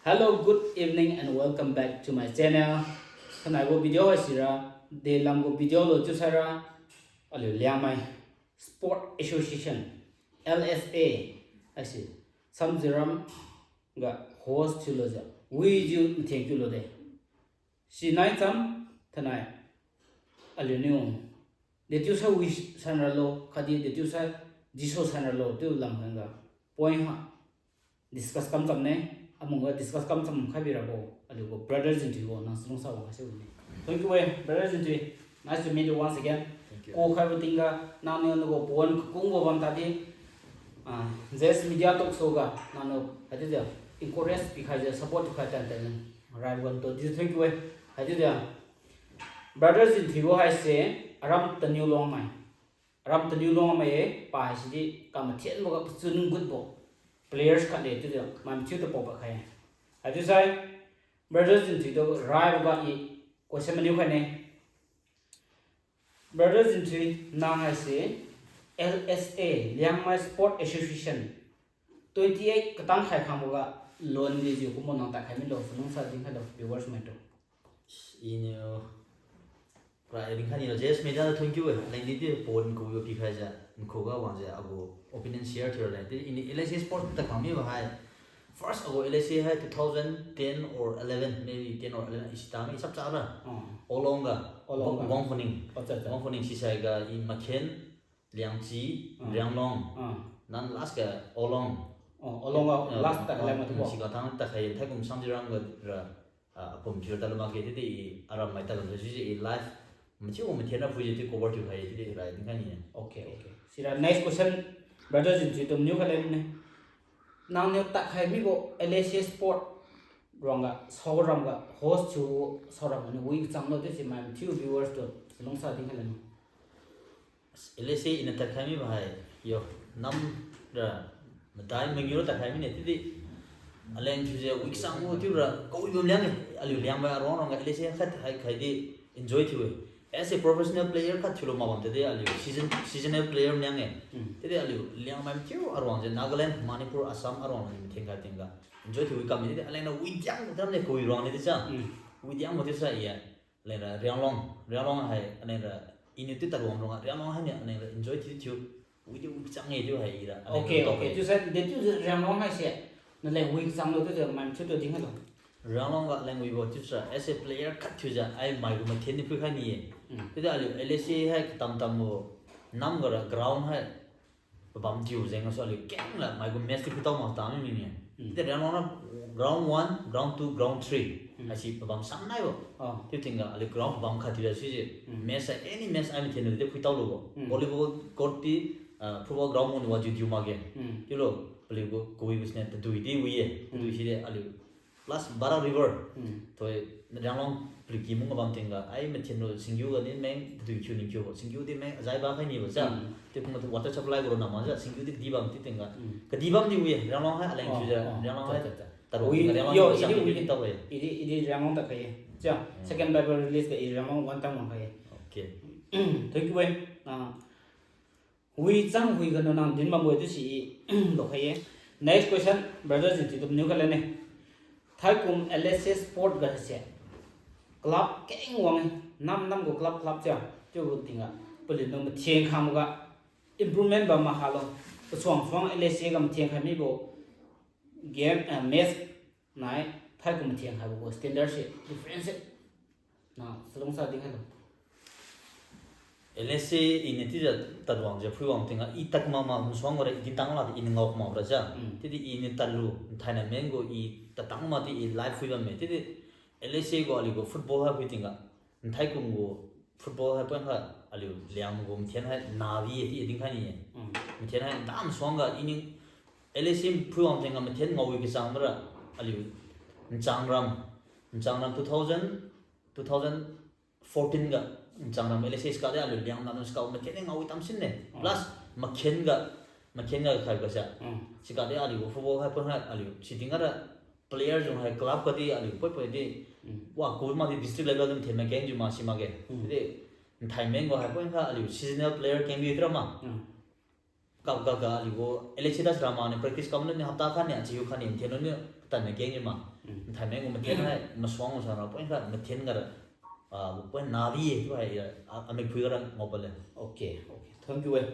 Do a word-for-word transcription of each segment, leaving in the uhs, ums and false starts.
Hello, good evening and welcome back to my channel. Thainai gu video haisira, de lam gu video lo chiusaira, aliu Liangmai Sport Association, L S A, haise, Samziuram ga host thiulujiu, wijiu mathen kiulude. Sinai cham, thainai, aliuniu, dechiusai wi sanralo, khatdi dechiusai jisu sanralo, chiu lam khangga, point ha, discuss kam chamne, amungga discuss kam cham khai birabo, aliugu brother Zinthuibo, nang chalungsa wang haise wine. Thank you, eh, brother Zinthui. Nice to meet you once again. Thank you. Kukhaibo tingga, nangniu nagu pawan kakungbo bam tadi, ah, Zest Media Talk Show ga, nangniu, haichiujiu, encourage pikhaijiu, support pikhai tan tan, rai wan tu, di thank you, eh. Haichiujiu, brother Zinthuibo haise, aram Taniu Longmai. Aram Taniu Longmai-e, pa haisidi kamathianboga pachun gutbo players khat le chiujiu, mai mathiu tapao pakhai. Haichiusai, brother Zinthui tu raiboga i question maniu khaine. Brother Zinthui, nang haise L S A, Liangmai Sport Association, twenty eight katang khai khangboga lon dijiu kumbo nang tadkhai milo, chalungsa dinkhailo, viewers maitu. Iniu, rai dinkhaini lo, Zest Media thank you, eh. Lengdi di pawan kawibo pikhaijiu, nkhuga wangjiu agu opinion share thiu raleng. Di ini L S A Sport tadkhang mibo hai, first agu L S A hai two thousand ten or eleven, maybe ten or eleven, isi tami chapchara. Olong ga, Olong ga. Gongphuning. Gongphuning sisai ga i Makhen, Liangchi, Rianglong. Nan last ga Olong. Olong ga last tadkhai leng matubo. Siga thang tadkhai, thaikum Samziuram ga ra, ah, apum thiu tadlu makge, chiudi i aram mai tadlu sisi i live mathiu mathiu na phuijiu chiu cover thiukhai, chiudi rai dinkhaini. Okay, okay. Sira next question, brother Zinthui tu maniu khat leng ne. Nangniu tadkhai mibo L S A Sport ruangga, saoram ga, host thiu saoram ganiu wi kachanglo chiusi mai mathiu viewers tu chalungsa dinkhailo. L S A iniu tadkhai mibo hai, yo, namra, madai mangiu tadkhai mine, chiudi aleng thiujiu wi kachangbo chiura kawibo maliang-e, aliu Liangmai aruang ruangga L S A khat hai khaidi enjoy thiu-e. As a professional player khat thiulo makbam tadi aliu season, seasonal player maliang-e. Chiudi aliu Liangmai mathiu aruangjiu Nagaland, Manipur, Assam aruang aliu mathen khat tingga enjoy thiu wi kam-e, chiudi alengna widiangbo tamne kawi ruang ni di cha. Widiangbo chiusai ye. Alengra Rianglong, Rianglong hai alengra iniu tu tadwang ruangga Rianglong haini alengra enjoy thiu thiu. Widi wi kachang-e chiu hai ira. Okay, okay. Chiusai dechiu Rianglong haise naleng wi kachanglo chiujiu mai mathiu tu dinkhailo. Rianglong ga leng wibo chiusai as a player khat thiujiu ai maigu mathen ni phuikhai ni-e. Chiudi aliu L S A hai katam tambo namga ra ground hai pabam thiu jeng gasu aliu kengla maigu match ti phuitao mak ta mi mine. Chiudi Rianglong na ground one, ground two, ground three haisi pabam sam naibo. Chiu tingga aliu ground pabam khat thiujiu siji match hai any match ai mathen lu di phuitao lubo. Volleyball court ti, ah, football ground mung wajiu diu makge. Chiulo paliugu kawibo siniu tadui di wi-e. Tadui sidi aliu plus Barak River. Thoi Rianglong paliu ki mungga bam tingga ai mathen lu singgiu ga di meng tadui kiu ning kiubo. Singgiu di meng ajai ba khai nibo cha. Chiu kumbo water supply gu ronna makjiu singgiu di kadi bam chiu tingga. Kadi bam di wi-e Rianglong hai aleng thiujiu Rianglong hai. Tadui Rianglong yo, di i di wi-e. Tao-e. I di, i di Rianglong tadkhai-e. Cha, second Bible release ga i Rianglong one time wangkhai-e. Okay. Thank you, eh. Ah, Wi chang wi ganu nang din bambo chiusi i lokhai-e. Next question, brother Zinthui tu maniu khat leng ne. Thaikum L S A Sport ga se club keng wang-e, nam nam gu club club chia, chiubo tingga paliuniu mathen khangboga improvement bam mahalo. Pasuang suang L S A ga mathen khai mibo game, eh, match nai, thaikum mathen khaibo gu standard se difference se. Na, chalungsa dinkhailo. L S A iniu chiujiu tadwangjiu phuiwang tingga, i tad makma nsuang gura i din tang ladi i ngao makbo ra ja. Chiudi iniu tadlu, nthainai meng gu i tadtang makdi i live phui bamme. Chiudi L S A gu aliu gu football hai phui tingga, nthaikum gu football hai phuikhai aliu Liangmai gu mathen hai nabi-e chiu i dinkhai ni-e. Mathen hai ntam suangga iniu L S A phuiwang tingga mathen ngao wi kachang mara aliu nchangram, nchangram two thousand, two thousand fourteen ga nchangram L S A sika di aliu Liangmai gu sika mathen ngao wi tamsin ne. Plus makhen ga, makhen ga khai ga sa. Sika di aliu football hai phuikhai aliu siting gara player jung hai club kadi aliu poi poi di, wa ku makdi district level dun thenmai kengjiu ma simakge. Di nthai meng gu hai phuikhai aliu seasonal player keng di tra ma. Kap ga ga aliu gu L S A dasra maniu practice kamlu niu hapta khatniu, achiu khatniu, nthenlu niu katanmai kengjiu ma. Nthaimeng gu mathen hai, masuang gu sara point kha mathen ga ra, ah, point nadi e, tu hai, ah, amikphui ga ra ngao pale. Okay, okay. Thank you, eh.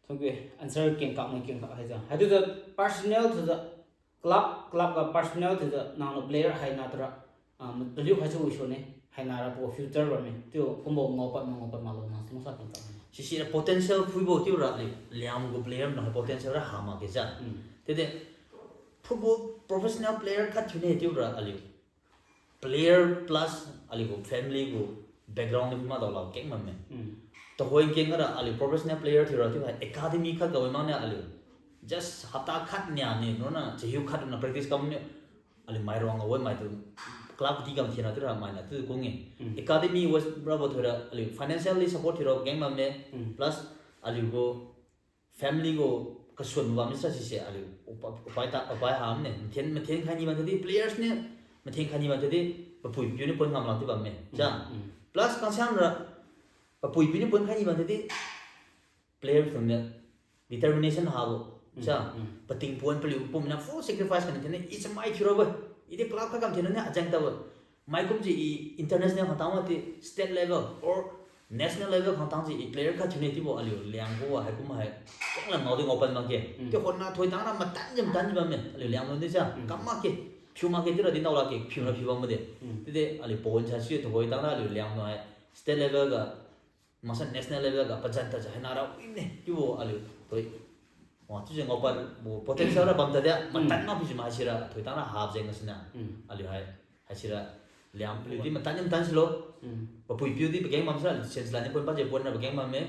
Thank you, eh. Answer kengkak mai kengkak hai ja. Haitu ja personnel tu ja club, club ga personnel tu ja nang lo player hai na tu ra, ah, paliu hai su wi su ne, hai na ra po future ba me. Tu kumbo ngao pat ma ngao pat ma lo nang sung sa kengkak. Sisi ra potential phuibo tiu ra li, liang gu player na potential ra ha ma ke ja. Tede, football professional player khat thiu ne tiu ra aliu. Player plus aliu gu family gu background ni ma dao la keng bamme. Tuhoi keng ra aliu professional player thiu ra tiu hai academy khat ga wi mak ne aliu. Just hapta khat nia ni, no na, chahiu khat na practice kam ni, aliu mai ruang ga wi mai tu club di kam thiu na tiu ra mai na tu kung e. Academy was ra bo thiu ra aliu financially support thiu ra keng bamme. Plus aliu gu family gu kasuan bam mi sa sise aliu upa-, upai ta, upai ha ne. Mathen, mathen khai ni bam tadi players ni, mathen khai ni bam tadi papui piu ni point ngam lak ti bamme. Ja. Plus kang siam ra papui piu ni point khai ni bam tadi player tu ne determination ha bo. Ja. Pating point paliu pum na full sacrifice kan thiu ne, i chamai thiu ra bo. I di club kha kam thiu ne ajang ta bo. Mai kum ji i international khang tang ma ti state level or national level khang tang ji i player khat thiu ne ti bo aliu liang gu wa hai kum hai. Keng la ngao di ngao pan mak ke. Ti hon na thoi tang ra matan ji matan ji bamme. Aliu liang lo di ja. Kam mak ke. Phiu mak ke ti ra di nao la ke. Phiu na phiu bam ma de. Ti de aliu pon sa si thoi tang ra aliu liang lo hai. State level ga, masa national level ga, pajan ta ja hai na ra wi ne. Ti bo aliu. Thoi. Wa, tu jeng open bo potential ra bam ta dia, matan ma pi jima hai sira, thoi tang ra hap jeng sina. Aliu hai, hai sira, liang paliu di matan ni matan silo. Papui piu di pageng bam sira, sense la ni pon pa je pon ra pageng bam me.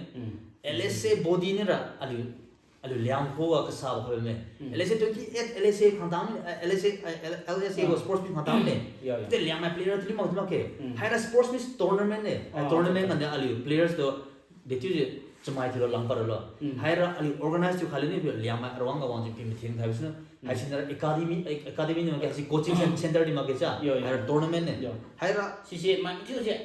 L S A body ni ra, aliu, aliu liang khuga kasa ba khoi me. L S A twenty eight, L S A khang tang, eh, L S A, eh, L-, L S A gu sports meet khang tang ne. Ya, ya. Te liang mai player tu li mak tu mak ke. Hai ra sports meet tournament ne. Ah, tournament kan de aliu players tu de tiu je chamai thiu lo lang pa lo. Hai ra aliu organize thiu khai le ni liang mai ruang ga wang ji pi mathen khai bisna. Hai sina ra academy, ac-, academy ni mak ke, hai si coaching cen-, center ni mak ke cha. Yo, yo. Hai ra tournament ne. Yo. Hai ra. Sisi mai thiu je.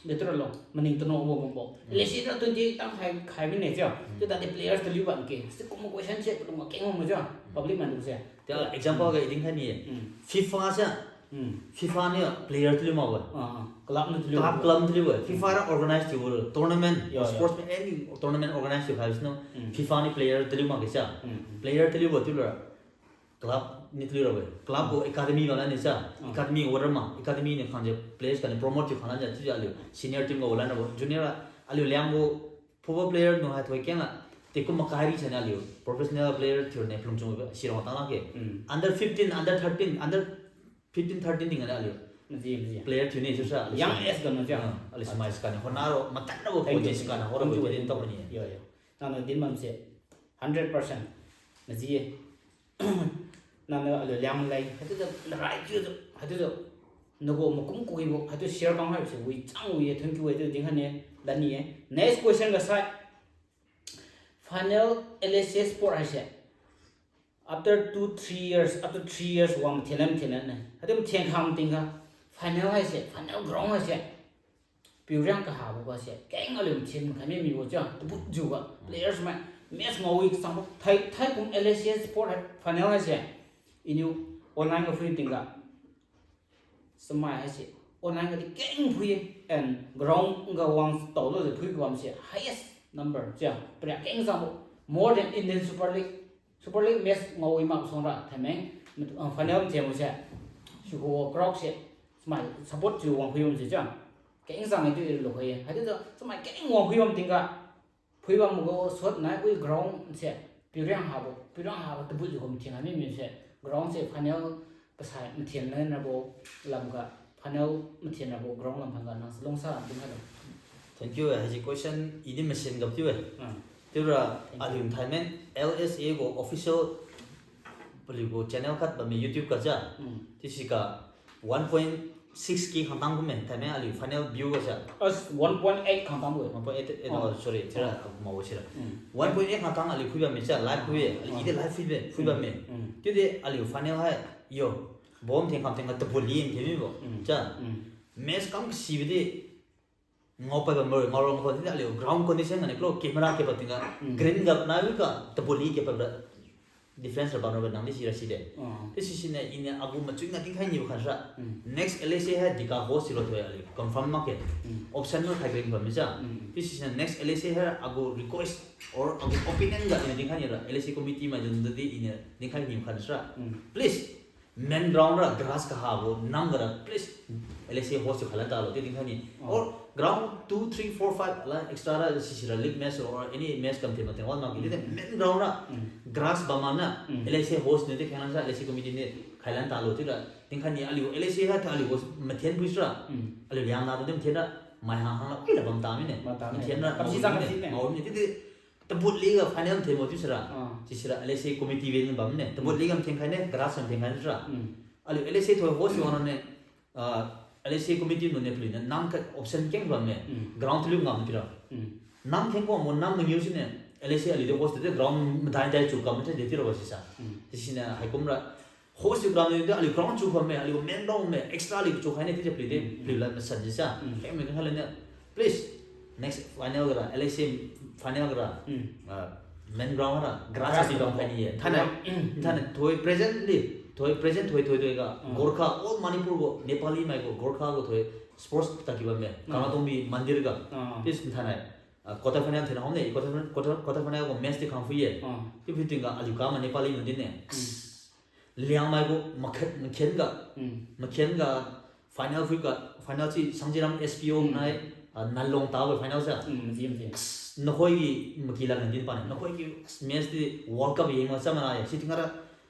De tu ra lo, maning tu no bo bo bo. L S A ra twenty eight tang khai, khai mi ne cha. Tu ta de players tu liu bam ke. Si kum question se, kum keng mo cha. Public man tu se. Tia example ga i din khai ni. FIFA se. FIFA ni player tu liu mak we. Ah, ah. Club ni tu liu. Club, club tu liu we. FIFA ra organize thiu tournament, yo, yo, sports meet, any tournament organize thiu khai bisna. FIFA ni player tu liu mak ke cha. Player tu liu we tu ra. Club ni tu liu ra we. Club gu academy ga la ni cha. Academy ga ra ma. Academy ni khang je players kani promote thiu khang la ja tu ja liu. Senior team ga la na bo. Junior la aliu liang gu football player nu hai thoi keng la. Te kum makai ri chana liu. Professional player thiu ne plung chung si rong tang la ke. Under fifteen, under thirteen, under fifteen, thirteen ting ga aliu. Maji, maji. Player thiu ne su sa. Young age ga na cha. Ah, aliu smai skan hona ro, matan na bo coach skan hona ro bo din tau ni. Yo, yo. Nang na din bam se. Hundred percent. Maji. Nang na aliu liang lai. Haitu tu, na rai thiu tu. Haitu tu. Nagu makum kui bo. Haitu share bang hai se. Wi chang wi ye, thank you ye, tu din khan ye. Dan ni ye. Next question ga sai. Final L S A sport hai se. After two, three years, after three years, wang thienlan thienlan ne. Haitu thienkham ting ga, final hai se, final ground hai se. Piuriang kahabo ga se, keng aliu mathen khai mi mibo cha, tabut jiu ga, players mai, match ngao wi kasang bo, thai, thai kum L S A sport hai, final hai se. Iniu online ga phui ting ga. Samai hai se, online ga di keng phui, and ground ga wang tao lo de phui ga bam se, highest number, cha, pria keng sang bo, more than Indian Super League. Super League match ngao wi mak song ra, thaimeng, ah, final mathen mo se. Sihu crowd se, samai support thiu wang phui bam se cha. Keng sang e tu i lo khai ye. Haitu tu, samai keng wang phui bam ting ga. Phui bam gu sot nai wi ground se. Piuriang habo, piuriang habo tabut jiu kum thieng ami mi se. Ground se final pasai mathen lan rabo lam ga. Final mathen rabo ground lam phang ga nang salung sa din ha lo. Thank you, eh. Haisi question i di machine gap tiu, eh. Ah. Tiu ra, thank you, aliu thaimeng L S A gu official paliu gu channel khat bamme YouTube ga cha. Tisi ga one point six K khang tang kumme, thaimeng aliu final view ga cha. As one point eight khang tang we. One point eight, eight, oh, sorry, sira, ah, mao sira. One point eight khang tang aliu phui bamme cha, live phui we. Aliu i di live phui we, phui bamme. Tiu di aliu final hai, yo, bom theng kham theng ga tabut li yen theng mi bo. Cha. Match kam kasibo di, ngao pai bam loi, ngao rong khon di aliu ground condition ga ni klo camera ke pa ting ga, green ga nai wi ka tabut li ke pa bra. Difference ra bamrabo nang di sira side. Ah. Chiu sisiniu iniu agu machunna tingkhai nibo khan sira. Mm. Next L S A hai dika host thiura thoi aliu confirm makge. Mm. Option ma khai kring bam mi sa. Mm. Chiu sisiniu next L S A hai agu request or agu opinion ga iniu tingkhai nira L S A committee maidung di iniu tingkhai nibo khan sira. Mm. Please, main ground ra grass kahabo nam gara please L S A host thiu khailan talo chiu tingkhai ni. Oh. Or ground two, three, four, five la extra ra sisira league match or any match kam thiu mathiu wan makge. Mm. Chiu main ground ra, mm, grass bam mana, mm, L S A host niu di khailan sa L S A committee niu khailan talo chiura tingkhai ni aliu L S A hai ta aliu host mathen pui sira. Mm. Aliu Liangmai tu di mathen ra mai hang hang la oi la bam ta mine. Bam ta mine. Mathen ra. Kam si ngao sang mine. Kam si ne. Ngao mine. Chiudi Tabut League ga final thenbo chiu sira. Ah. Sisira L S A committee wi bam ne. Tabut, mm, League ga mathen khai ne, grass ga mathen khai sira. Mm. Aliu L S A thoi host thiu wan ne. Ah, L S A committee nune paliu ne nam khat option keng bam ne. Mm. Ground taliu ngam pira. Mm. Nam keng ko mo nam mangiu sine. L S A aliu di host de ground madai dai chu kam de tiro ba sisa. Mm. Sisiniu haikum ra host thiu ground de aliu ground chu bam me, aliu main ground me, extra aliu chu khai ne chiu paliu de, mm, mm, paliu la masan sisa. Mm. Keng me keng khai le ne. Please, next final gara, L S A final gara, mm, ah, main ground gara, grass, grass di bam khai ni ye. Thainai, mm, thainai thoi presently, thoi present thoi thoi thoi ga, mm, Gorkha, all Manipur gu, Nepali mai gu, Gorkha gu thoi sports ta ki bam me. Mm. Kanglatongbi Mandir ga. Ah. Please, thainai, ah, quarter final thainai hom ne, quarter, quarter, quarter final gu match di khang phui ye. Ah. Chiu phui ting ga, aliu kama Nepali ma din ne. Mm. Liangmai gu makhen, makhen ga, mm, makhen ga final phui ga, final si Sangjiram S P O, mm, nai, ah, Nanlong tabo final sa. Mm, ji, ji. Nahoi gi maki la kan din pa ne. Nahoi gi match di World Cup yeng ma sa mana ye. Si ting ara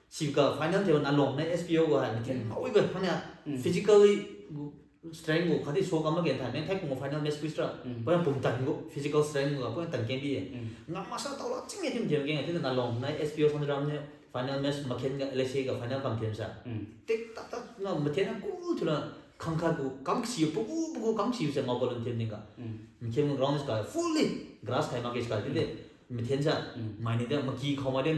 si ga final thiu Nanlong nai S P O gu hai. Makhen, mm, ma wi ga hanya, mm, physically gu strength gu khatdi so kam ma gen thai. Meng thai kum gu final match phui sira. Mm. Pura pum tan gu physical strength gu pura tan keng bi ye. Mm. Ngam masa tao la ching ye tim tim keng ye. Chiu Nanlong nai S P O Sangjiram niu final match makhen ga L S A ga final kam them sa. Mm. Tik tak tak na mathen na cool thiu la khangkhat gu kam si pagu pagu kam si se ngao balun them ning ga. Mm. Makhen gu ground sky fully grass khai makge sky de. Mm. Mathen sa. Mm. Mai ni de maki khao mai de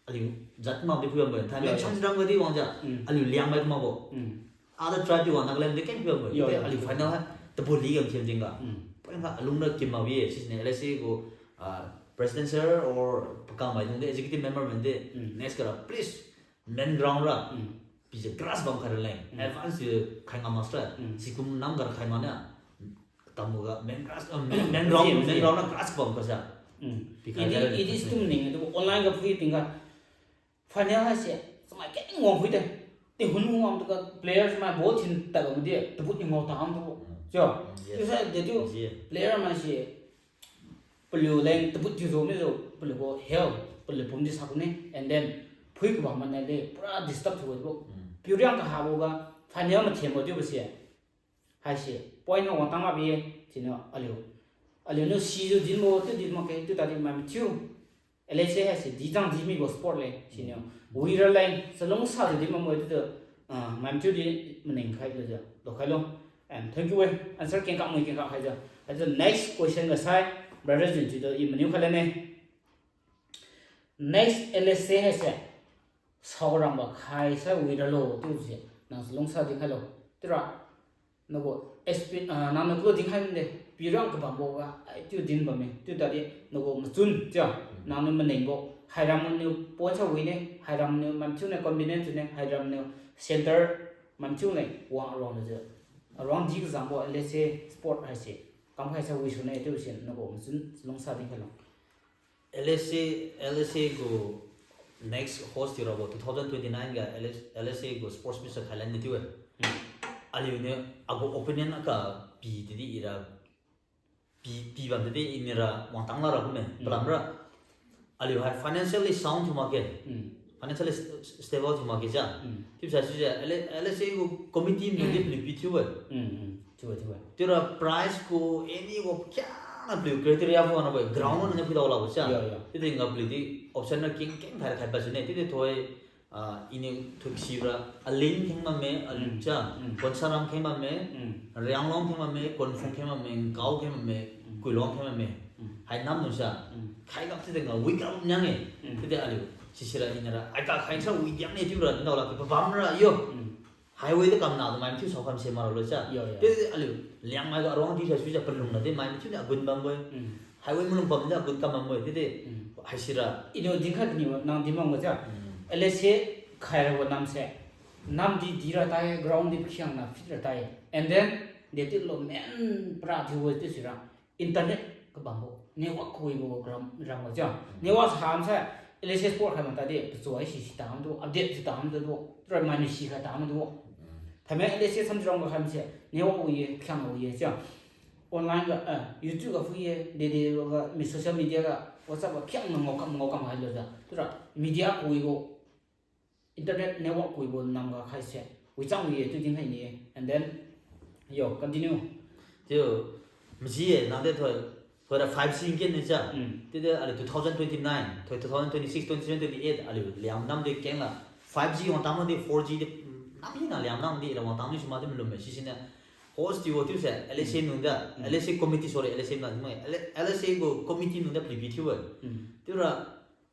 aliu jat ma di phui bam bo. Thainai, yeah, yeah, Sangjiram ga di wang ja. Mm. Aliu Liangmai kuma bo. Mm. Other tribe di wang Nagaland di keng phui bam bo. Yo, de yo. Aliu final hai Tabut League ga mathen ting ga. Mm. Point ga alung ra kim ma bi ye. Sisiniu L S A gu, ah, president sir or pakam maidung de executive member man de. Mm. Next gara please main ground ra. Mm. Pijiu grass bam khai raleng. Mm. Advance jiu khai ngam master. Mm. Sikum nam ga khai mana. Tambo ga main grass, uh, main, main ground, main ground na grass bam kasa. Mm. Pikhai. Idi, idi stum ning tu online ga phui ting ga. Final haise, samai keng wang phui de. Tingkhun wang tu ga players mai ball thin ta ga mudi, tabut ni ngao ta ham tu. Mm. Sio. Mm, yes. Tu sa de tu, yes, player mai si, paliu leng tabut thiu zo mi zo, paliu gu health, paliu pum di sak ne, and then phui kabam mana de, pura disturb thiu bo. Mm. Piu riang kahabo ga, final mathen bo chiubo se. Haise, point na wang tang ma bi, siniu aliu. Aliu niu sijiu din bo, chiu din makge, chiu tadi mai mathiu. L S A haise, di jang di mibo sport le, siniu. Wira leng, chalungsa jiu din bam bo, chiu tu, ah, mai mathiu di maning khai lo jiu, lo khai lo. And thank you, eh, answer kengkak mui kengkak khai jiu. Haitu next question ga sai, brother Jun chiu tu, i maniu khai lane. Next L S A haise, saorangbo khai sai wira lo, chiu se, nang chalungsa di khai lo. Chiura, nagu S P, ah, nang nagu dinkhai mide, pirang kabambo ga, ai chiu din bamme, chiu tadi, nagu machun, chiu, nangniu maningbo, hairam niu point sa wine, hairam niu mathiu ne convenient ne, hairam niu center, mathiu ne, wang aruang lejiu. Aruang di kazangbo, L S A sport haise, kamkhai sa wi sune, chiu se, nagu machun, chalungsa dinkhailo. L S A, L S A gu next host thiurabo two thousand twenty-nine ga L S, L S A gu sports minister khailan ni thiu-e. Hmm. Aliuniu agu opinion aka pi tidi ira pi, pi bam tidi inira wangtang lara kumme. Hmm. Palamra aliu hai financially sound thiu makge. Hmm. Financially st-, stable thiu makge ja. Hmm. Chiusai sija, L-, L S A gu committee maidungdi paliu pi thiu-e. Hmm, hmm. Thiu-e, thiu-e. Chiura price gu any gu kya na paliu criteria gu na bai ground na pui dao labo ja. Ya, ya. Chiudi nga paliudi option na keng keng khai khai pa sune. Chiudi thoi, ah, ini thoi sira Aling kheng bamme, Aling ja. Hmm. Konsaram kheng bamme, hmm, Rianglong kheng bamme, Konphung kheng bamme, Ngkao kheng bamme, hmm, Kuilong kheng bamme. Hmm. Hai nam nu sa. Hmm. Khai gap chiudi nga weak gap niang-e. Hmm. Chiudi aliu sisira inira ai ka khai sa weak gap ne chiura dao laki pabam ra yo. Hmm. Highway di kamna tu mai mathiu sao kam se mara lo ja. Yo, yo. Chiudi aliu Liangmai ga aruang di sa sui ja palung na di mai mathiu ni agun bambo-e. Mm. Highway malung bam ja gun kam bambo, chiudi. Mm. Haisira. Iniu dinkhai kaniu nang dinbam ga ja. Mm. L S A khai rabo namse. Nam di dira tai, ground di pakhiangna fit ra tai. And then, de ti lo men pra thiu wo ti sira. Internet kabambo. Network kawibo gram, ram ga ja. Mm. Network sa hamsai, L S A sport khai bam tadi, pachua si si tam tu, update si tam tu, tu, ra mani si khai tam tu. Mm. Thaimai L S A sam jrong ga hamse, network wi ye, pakhiangna wi ye ja. Online ga, ah, YouTube ga phui ye, de de ga, mi social media ga, WhatsApp ga, khiang na ngao kam, ngao kam hai lo ja. Tura media kawibo, internet network kawibo nam ga khai se. Wi chang wi ye, tu din hai ni ye. And then, yo, continue. Chiu, maji ye, nang de thoi, thoi ra five G ken ni ja. Mm. Chiudi ali two thousand twenty-nine, thoi two thousand twenty-six, twenty-seven, twenty-eight, ali liang nam de keng la. Five G wang tang di, four G di, mm, nam hina liang nam di, ra wang tang ni suma di malum me, sisina. Host thiu thiu se, L S A Mm. nung da, Mm. L S A committee, sorry, L S A nung da, L-, L S A gu committee nung da paliu bi thiu e. Mm. Chiura,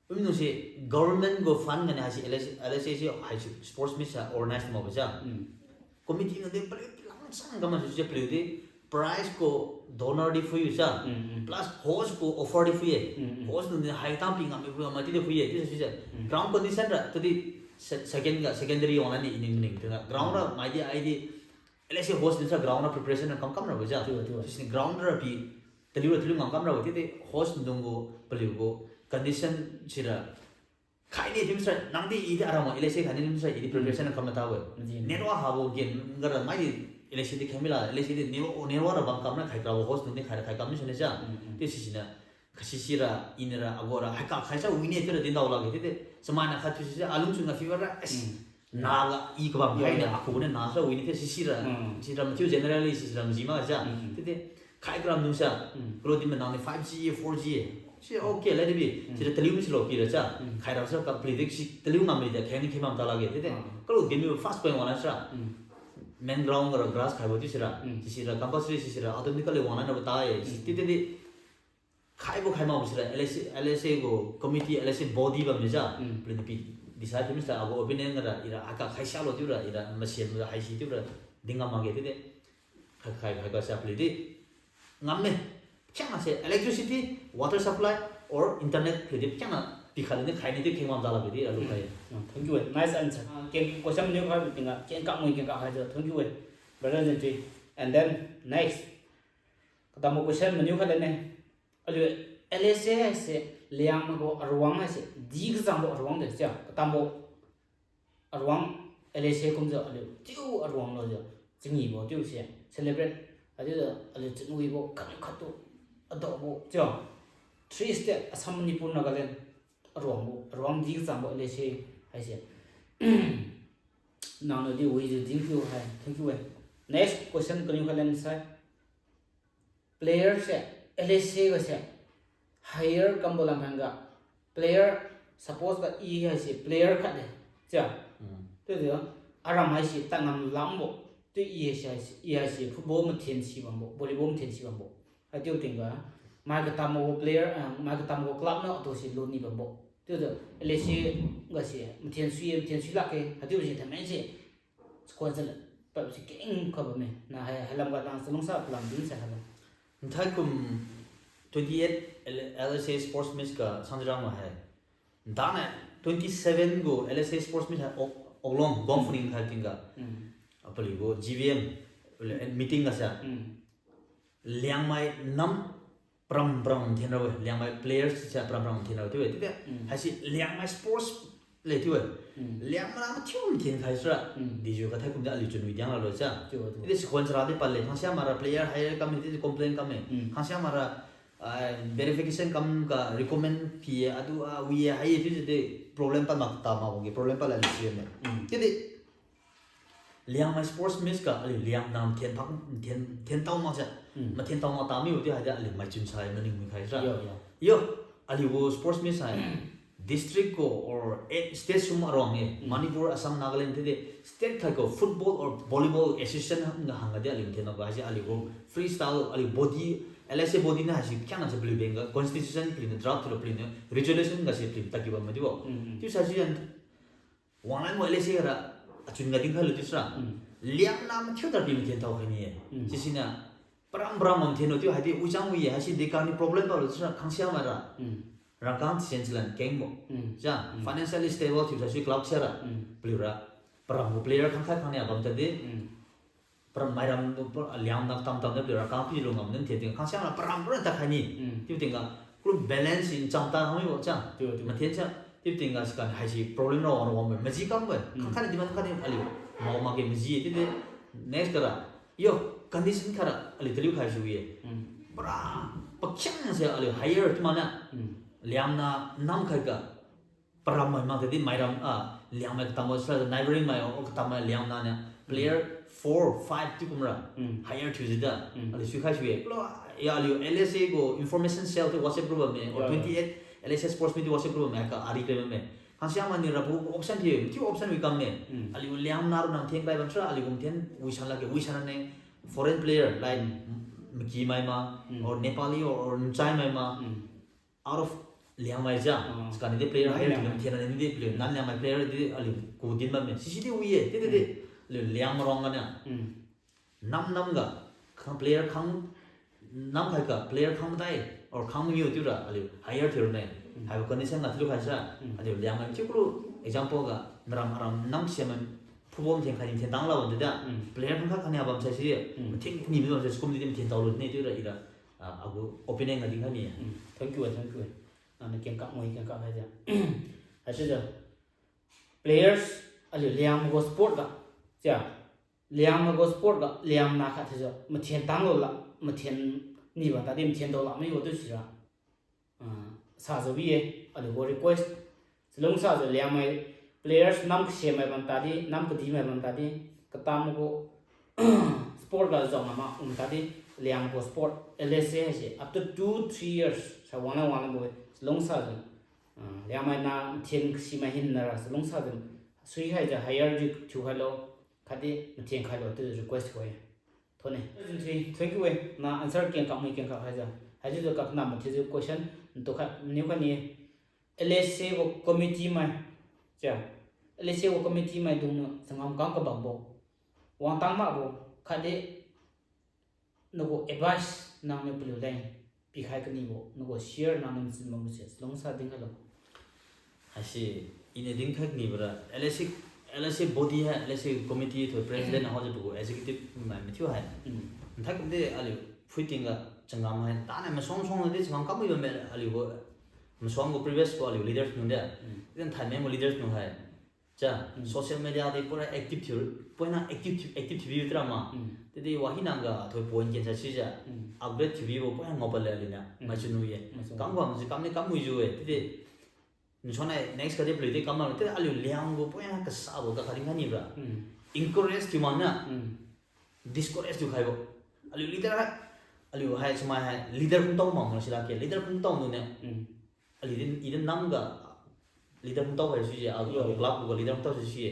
umi nung si government gu fund gani haisi L S A, L S A si haisi sports meet sa organize ma ba ja. Mm. Committee nung de paliu pi lang sang kama si paliu di prize gu donor di phui ja. Mm, mm. Plus host gu offer di phui e. Mm, mm. Host nung de hai tang pi ngam mi phui ngam ma ti de phui e, ti sa si ja. Mm. Ground condition ra, tu di se-, second ga, secondary wang la ni ning ning tu na. Ground ra, Mm. mai di ai di, L S A host ni sa ground ra preparation na kam kam ra bo ja. Tiu, tiu. Sisini ground ra pi, taliu ra taliu ngam kam ra bo, ti di host nung gu, paliu gu, condition sira. Khai ni tim sa, nang di i di aram wa L S A khai ni tim sa, i di preparation Mm. na kam na ta we. Maji. Network habo gen, gara mai di L S A di khai mi la, L S A di network, network ra bam kam na khai kra bo host nung di khai ra khai kam ni sa ni ja. Mm, mm. Ti sisina, Kasi sira, inira, agora, hai ka khai sa wine tira din dao lagi, tete. Samaina khat tu sisi, alung chunga fever ra, es. Mm. Na la, i kabam Yeah, khai ni, yeah. Aku ni na sa wine tira sisira. Mm. Sira mathiu generally, sisira maji ma sa. Mm. Tete, khai gram nu sa. Mm. Kalo di manang ni five G, four G. Si, okay, let it be. Mm. Sira taliu mi silo pi ra sa. Mm. Khai ra sa ka pli de, si taliu ngam mi de, khai ni khai mam ta lagi, tete. Mm. Kalo di mi first point wana sa. Mm. Main ground ra grass khai bo tu sira. Mm. Sisira compulsory, sisira automatically wana na batai. Mm. Tete di, Khaibo khaimabo sira L S A, L S A gu committee, L S A body bamni ja. Mm. Paliu di pi decide thiu misa agu opinion ga ra ira aka khai salo thiu ra ira masiam ga haisi thiu ra dingam makge tide. Khai, khai, khai ga sa paliu di. Ngam me. Khiang ase electricity, water supply, or internet paliu di khiang na pikha luni khai ni di kheng bam jala paliu di alu khai. Mm, thank you, eh. Nice answer. Ah, keng question niu khai tingga, keng kak mui keng kak khai ja. Thank you, eh. Brother Jentui. And then, next. Katambo question maniu khai lane. Aliu L S A haise, Liangmai gu aruang haise, di kachangbo aruang de sia. Katambo aruang L S A kumjiu aliu, chiu aruang lo jiu, chingibo chiu se, celebrate, achiujiu aliu chunwibo, kam khat tu, adaobo, chiu. Three state, Assam, Manipur, Nagaland, aruangbo, aruang di kachangbo L S A haise. Nangniu di wijiu dinpiu hai, thank you eh. Next question kariu khai leng sai. Player se, L S A ga se, hire kambo lamphang ga, player, suppose ga i haise, player khat de, sia. Hmm. Chiujiu, aram haise, tangam lambo, chiu i haise, haise, i haise, football mathen si bambo, volleyball mathen si bambo. Haichiu tingga, mai katambo player, ah, mai katambo club na atu si loan ni bambo. Chiujiu, L S A ga se, mathen sui, mathen sui lakge, haichiu se, thamen se, Squad se la, pap se keng kha bamme. Na hai, hailam ga tang salung sa palam din sa hailam. Nthai kum twenty-eight L-, L S A Sports Meet ga sangjirang ma hai. Nthana twenty-seven gu L S A Sports Meet hai Ok-, Oklong, Gong Mm. Phuning khai tingga. Mm. Apali gu G V M, le, meeting ga sa. Mm. Liangmai nam pram pram thin rabo, Liangmai players se pram pram thin rabo chiu-e, chiu-e. Mm. Haise Liangmai sports le chiu-e. Mm. Liangmai nam thiu thin khai sira. Mm. Dijiu kathai kumjiu aliu chunwi diang lalo sa. Chiu, chiu. Chiudi sequence ra di pale, khangsia mara player hire kam chiudi complain kam-e. Mm. Khangsia mara, ah, verification kam ga recommend phi-e, adu, ah, wi-e, hai chiudi problem pa mak ta ma wangge, problem pa la aliu si-e. Mm. Chiudi Liangmai sports meet ga aliu Liang nam thin phak, thin, thin tao mak sa. Mm. Mathin tao mak tamibo chiu haidi aliu mai chun sai maning mi khai sira. Yo, yo. Yo, aliu gu sports meet sai. District gu or, eh, state sum aruang-e. Mm. Manipur, Assam, Nagaland chiudi state khai gu football or volleyball association hang, hang ga di aliu thin tao ga haise aliu gu freestyle, aliu body, L S A body na haise khiang na se paliu beng ga constitution paliu na draft thiu paliu na resolution ga se paliu tadkiu bam ma chiubo. Mm, mm. Chiu sa si yan Wanglan mo L S A ra, achun ga dinkhai lu chiu sira. Mm. Liang nam thiu tadpi mathen tao khai ni-e. Mm. Sisina, Param param wang thienlo chiu haidi wichang wi-e, haisi dekani problem palo chiusai khangsia maira. Rangkang thienchilan kengbo. Chiu, financially stable thiusai sui club siara. Paliura. Param gu player khangkhat khangnia bam tadi. Param mairam tu pa aliang nak tam tam na paliura rangkang pilu ngam nan thie ting khangsia maira param param takhai ni. Chiu tingga, club balance in cham ta hangmibo chiu. Mathen chiu. Chiu tingga sikan haisi problem ra wang ra wangbo. Maji kambo. Khangkhat ni demand khat ni aliu. Mao makge maji-e chiudi. Next kara. Yo, condition kara aliu taliu khai si wi-e. Param pakhiangnase aliu hire chiu mana. Liangna namkhaiga. Param mai mak tadi mairam, ah, Liangmai katambo sa neighboring mai o katambo Liangna niu player four, five chiu kumra hire thiujiu da. Aliu suikhai sui-e. Kalo, ya aliu L S A gu information cell chiu WhatsApp group bamme, or twenty-eight, L S A sports meet chiu WhatsApp group bamme, ka ari kre bamme. Khangsia mainiu rapu option thiu, thiu option wi kamme. Aliu Liangna ru nam theng kai bamsara, aliu kum theng wisan lakge, wisan ne foreign player, like, Maki mai ma, or Nepali, or, or Nchai mai ma. Out of Liangmai ja. Sikan di player hire thiu thiu na ni di player. Nan Liangmai player di aliu ku din bamme. Sisi di wi-e, di di di. Aliu Liangmai rong ganiu. Nam nam ga, khang player khang, namkhaiga player khang madai, or khang mangiu chiura, aliu hire thiu ne. Haibo condition ga thiu khai sa, aliu Liangmai chiu kulu, example ga, naram aram nam siam mai, football mathen khai ni mathen tang labo di da. Player khangkhat khangnia bam sai si, mathen ni bam sai sikum di mathen taolu ni chiura ira, ah, agu opinion ga dinkhai ni. Thank you, thank you. Nangniu kengkak moi kengkak khai ja. Haichiujiu. Players, aliu Liangmai gu sport ga. Chia. Liangmai gu sport ga, Liangna khat thiujiu. Mathen tanglo la, mathen ni bam tadi, mathen dao la, mibo tu sira. Ah, sajiu bi-e, aliu gu request. Chalungsajiu Liangmai players nam kasiamai bam tadi, nam kadimai bam tadi, katambo gu sport ga jao nama um tadi, Liangmai gu sport, L S A haise, after two, three years, sa wanglan wanglan bo-e, chalungsajiu. Ah, Liangmai na mathen kasimai hinna ra chalungsajiu, suikhaijiu hire di thiukhailo, khatdi mathen khailo chiu request bo-e. Thone. Thank you e. Na answer kengkak mai kengkak khaijiu. Haichiujiu kakna mathiujiu question ntu khat maniu khat ni. L S A gu committee mai. Chia. L S A gu committee maidungniu changam kang kabambo. Wangtang makbo. Khatdi nagu advice nangniu paliuleng pikhai kanibo, nagu share nangniu machun bambo se, chalungsa dinkhailo. Haise, iniu dinkhai kanibo ra, L S A, L S A body hai, L S A committee thoi president haojiu pagu executive mai mathiu hai. Nthai kumdi aliu phuiting ga changam hai, tana masuang suang di changam kamwi bamme aliu gu, masuang gu previous gu aliu leaders niu di. Then thaimeng gu leaders niu hai. Cha, social media di pura active thiu, poina active thiu, active thiu bi tra ma. Tidi wahina ga thoi point ken sa sijiu. Upgrade thiu bibo poina ngao pale aliu niu. Maichun wi ye. Kam bam si kam ni kam wi jiu-e. Tidi nsuan nai next kadi paliu di kam bam. Tidi aliu Liang gu poina kasabo ga kharing kha ni bra. Encourage thiu mana. Discourage thiu khaibo. Aliu leader hai, aliu hai chamai hai leader kumtao ma ma sila ke. Leader kumtao nu ne. Aliu din, i din nam ga leader kumtao hai sui je, aliu club ga leader kumtao sui sui ye.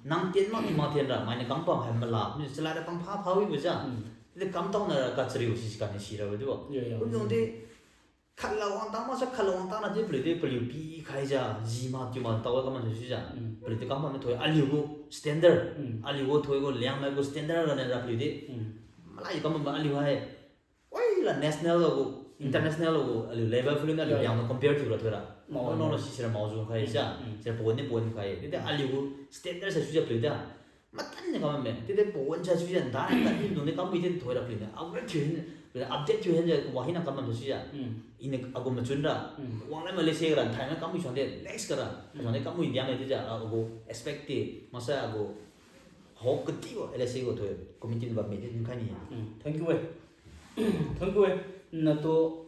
Nang tien ma, i ma tien ra, mainiu kam pam hai mala, ni chalad ra pam pha pha wibo ja. Tidi kamtao na ra kachariu si si kani si ra dibo. Kumjong di, khatla wangtang ma sa, khatla wangtang na di paliu di, paliu pikhai ja, ji ma, tiu ma, tao kam ma sui sui ja. Paliu di kam pam ni thoi, aliu gu standard, aliu gu thoi gu Liangmai gu standard ra ne ra paliu di. Malai kam ma aliu hai. Oi la national lo gu, international lo gu, aliu level phulun aliu Liang ma compare thiu ra thoi ra. Mao no no si sira mao jung khai sa. Sira pon ni pon khai. Tidi aliu gu standard sa sui ja paliu da. Matan ni kam me. Tidi pon sa sui ja da ni da ni nung ni kam mi tidi thoi ra paliu da. Agu thiu hin, update thiu hin ja wahina kam ma sui ja. Ini agu machun ra. Wang lai ma le se ra thai na kam mi suang de next kara. Suang de kam mi Liang me tidi ja agu expect ti. Masa agu Hope katibo L S A gu thoi committee ni bam mi di dinkhai ni. Thank you e. Thank you e. Natu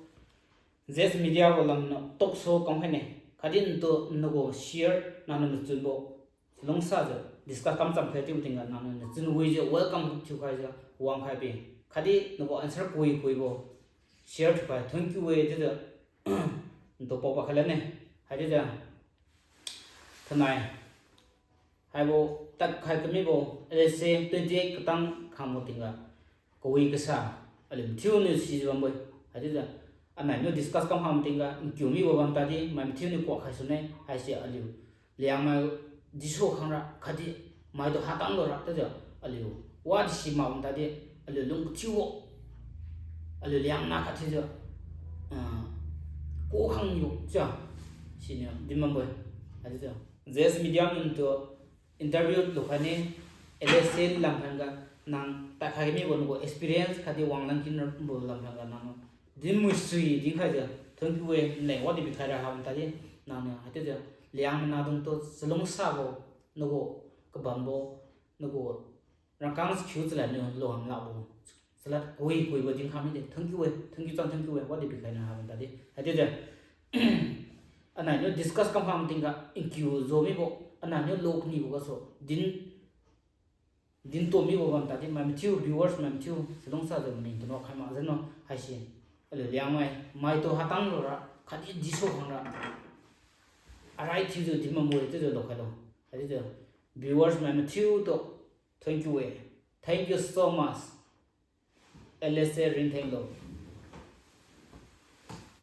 Zest Media gu lam na talk show kam khai ne. Khatdi natu nagu share nangniu machunbo lungsa jiu discuss kam cham khai chiu tingga nangniu machun wi jiu welcome thiu khai jiu wang khai bi. Khatdi nagu answer kui kuibo share thiu khai. Thank you e chiujiu natu pao pa khai la ne. Hai chiujiu thanai. Haibo tad khai kamibo, L S A twenty-eight katang khangbo tingga, kawi kasa, aliu mathiu niu sijiu bambo-e, haichiujiu, anai niu discuss kam khang tingga, nkiu mibo bam tadi, mai mathiu niu kuak khai sune, haise aliu, Liangmai disu khangra, khatdi, maitu hatang lura, chiujiu, aliu, wadi si mak bam tadi, aliu lung kathiubo, Aliu Liangmai khat thiujiu, ah, kukhang yo chiu. Siniu din bambo-e. Haichiujiu Z S Media ntu interview lukhai ne, L S A lam khangga nang tadkhai mibo nagu experience khatdi wanglan kinbo lam khangga nang dinmui sui dinkhaijiu, thank you e, nleng wadi pikhai ra ha bam tadi, nangniu haichiujiu Liangmai nahdungtu chalungsabo, nagu kabambo, nagu rangkang sakhiu chalad niu luam lakbo, chalad kui kuibo dinkhai mide, thank you e, thank you chang, thank you e, wadi pikhai na ha bam tadi. Haichiujiu anainiu discuss kamkham tingga nkiu zo mibo, anainiu lok nibo gasu din, dinto mibo bam tadi, mai mathiu viewers, mai mathiu chalungsajiu maning tano khai makjiu no haise. Aliu Liangmai, maitu hatang lura khatdi disu khangra arai thiujiu din bambo-e chiujiu lokhailo. Haichiujiu viewers mai mathiutu, thank you e. Thank you so much. L S A Ringthenglo.